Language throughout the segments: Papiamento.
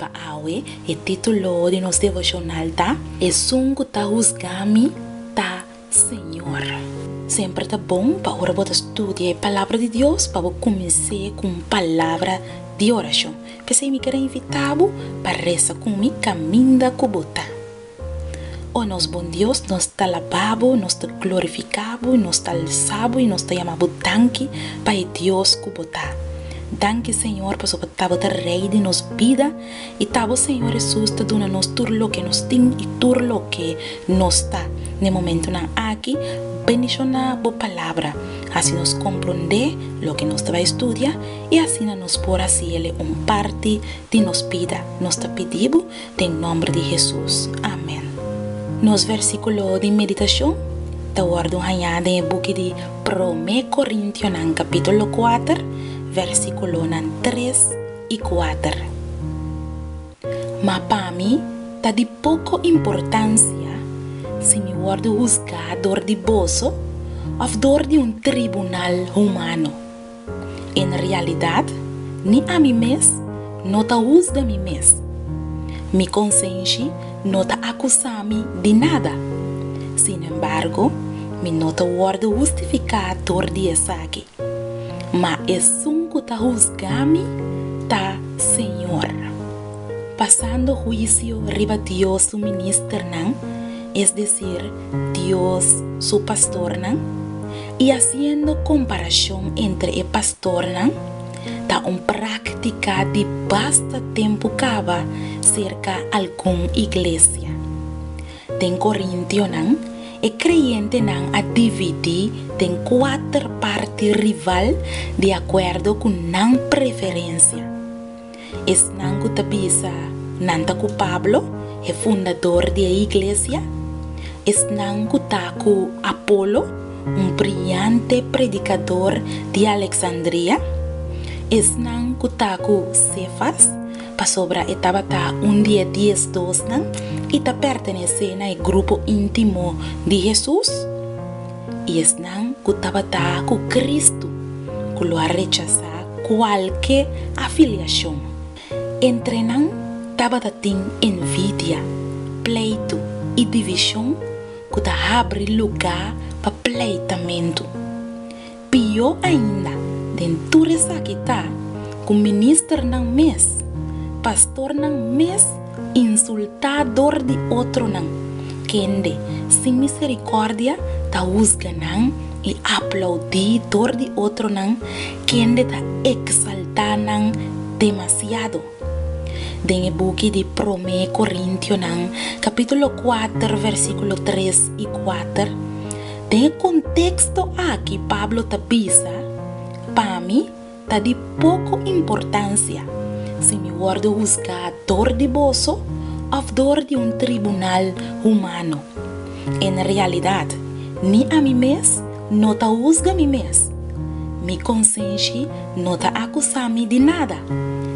Pa awe, e título di nos devoshonal ta, Esun ku ta husga mi ta Señor. Semper ta bon pa ora bo ta studia e Palabra di Dios pa bo kumins'é ku un palabra di orashon. P'esei mi ker a invitá bo pa resa ku mi kaminda ku bo ta. O nos bon Dios, nos ta alabá bo, nos ta glorifiká bo, nos ta alsá bo i nos ta yama bo danki pa e Dios ku bo ta. Danki, Señor, pasobra bo tabata Rei di nos bida i ta bo, Señor Hesus, ta duna nos tur loke nos tin i tur loke nos ta. Na e momentunan aki, bendishoná bo Palabra. Hasi nos komprondé loke nos ta bai studia i asina nos por hasi el un parti di nos bida. Nos ta pidi bo Den nomber di Hesus. Amen. Nos versikulo di meditashon ta wòrdu hañá den e buki di Promé Korintionan kapítulo kuater, versikulonan tres i kuater. Ma pa mi ta di poko importansia si mi wòrdu husgá dor di boso òf dor di un tribunal humano. En realidat, ni ami mes no ta husga mi mes. Mi konsenshi no ta akusá mi di nada. Sinembargo, mi no ta wòrdu hustifiká dor di esaki. Ma esun ku ta husga mi ta Señor. Pasando huisio riba Dios su ministernan, es desir, Dios su pastornan, i hasiendo komparashon entre e pastornan, ta un práktika di basta tempu kaba serka algun iglesia. Den Korintionan, e kreyentenan a dividí den kuater parti rival di akuerdo ku nan preferensia. Esnan ku ta bisa nan ta ku Pablo, e fundador di e iglesia, esnan ku ta ku Apolo, un briante predikador di Aleksandria, esnan ku ta ku Sefas, pasobra e tabata un di e diesdosnan i ta pertenesé na e grupo íntimo di Hesus, i esnan ku tabata ku Kristu, ku lo a rechasá kualke afiliashon. Entre nan tabata tin envidia, pleitu i divishon ku ta habri lugá pa pleitamentu. Pió ainda den tur esaki ta ku ministernan mes, pastornan mes insultá dor di otronan, kende sin miserikòrdia ta husga nan i aplaudí dor di otronan kende ta eksaltá nan demasiado. Den e buki di Promé Korintionan, kapítulo kuater, versíkulo tres i kuater, den e konteksto aki Pablo ta bisa, Pa mi ta di poko importansia si mi wòrdu husgá dor di boso òf dor di un tribunal humano. En realidat, ni ami mes no ta husga mi mes. Mi konsenshi no ta akusá mi di nada.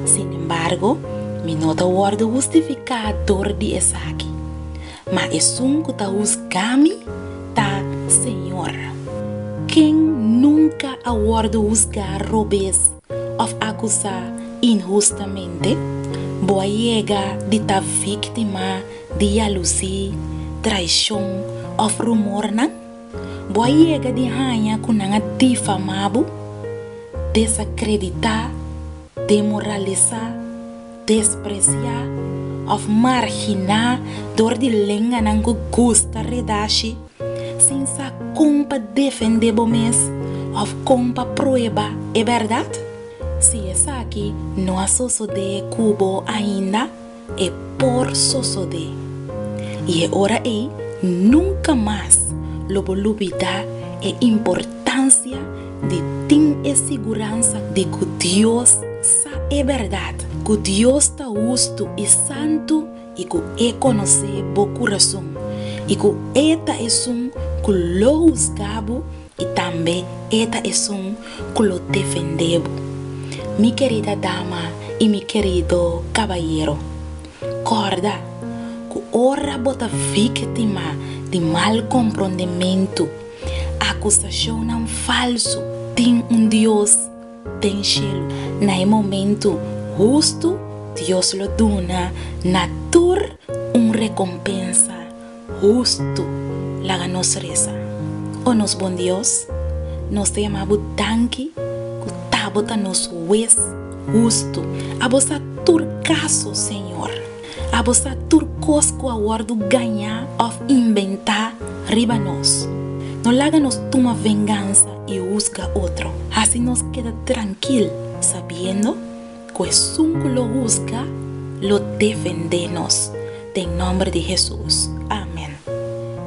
Sinembargo, mi no ta wòrdu hustifiká dor di esaki. Ma esun ku ta husga mi ta Señor. Ken nunka a wòrdu husgá robes òf akusá inhustamente? Bo a yega di ta víktima di yalusí, traishon òf rumornan? Bo a yega di haña ku nan a difamá bo, desakreditá, demoralisá, despresiá òf marginá dor di lenganan ku gusta redashi sin sa kon pa defendé bo mes òf kon pa prueba e bèrdat? Si esaki no a sosodé ku bo ainda, e por sosodé. I e ora ei nunka mas lo bo lubidá e importansia di tin e siguransa di ku Dios sa e bèrdat, ku Dios ta hustu i santu i ku e konosé bo kurason, i ku e ta esun ku lo husga bo i tambe e ta esun ku lo defendé bo. Mi kerida dama i mi kerido kabayero, kòrda ku ora bo ta víktima di mal komprondementu, akusashonnan falsu, tin un Dios den shelu na e momentu hustu. Dios lo duna na tur un rekompensa hustu. Laga nos resa. O nos bon Dios, nos ta yama bo danki ku ta bo ta nos Hues hustu. Abo sa tur kaso, Señor. Abo sa tur kos ku a wòrdu gañá òf inventá riba nos. No laga nos tuma vengansa i husga otro. Hasi nos keda trankil, sabiendo ku esun ku lo husga lo defendé nos. Den nòmber di Hesus. Amèn.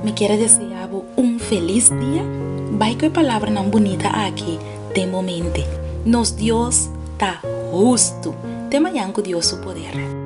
Mi kier a deseá bo un felis dia. Bai ku e palabranan bunita aki den bo mente. Nos Dios ta hustu. Te mañan ku Dios su poder.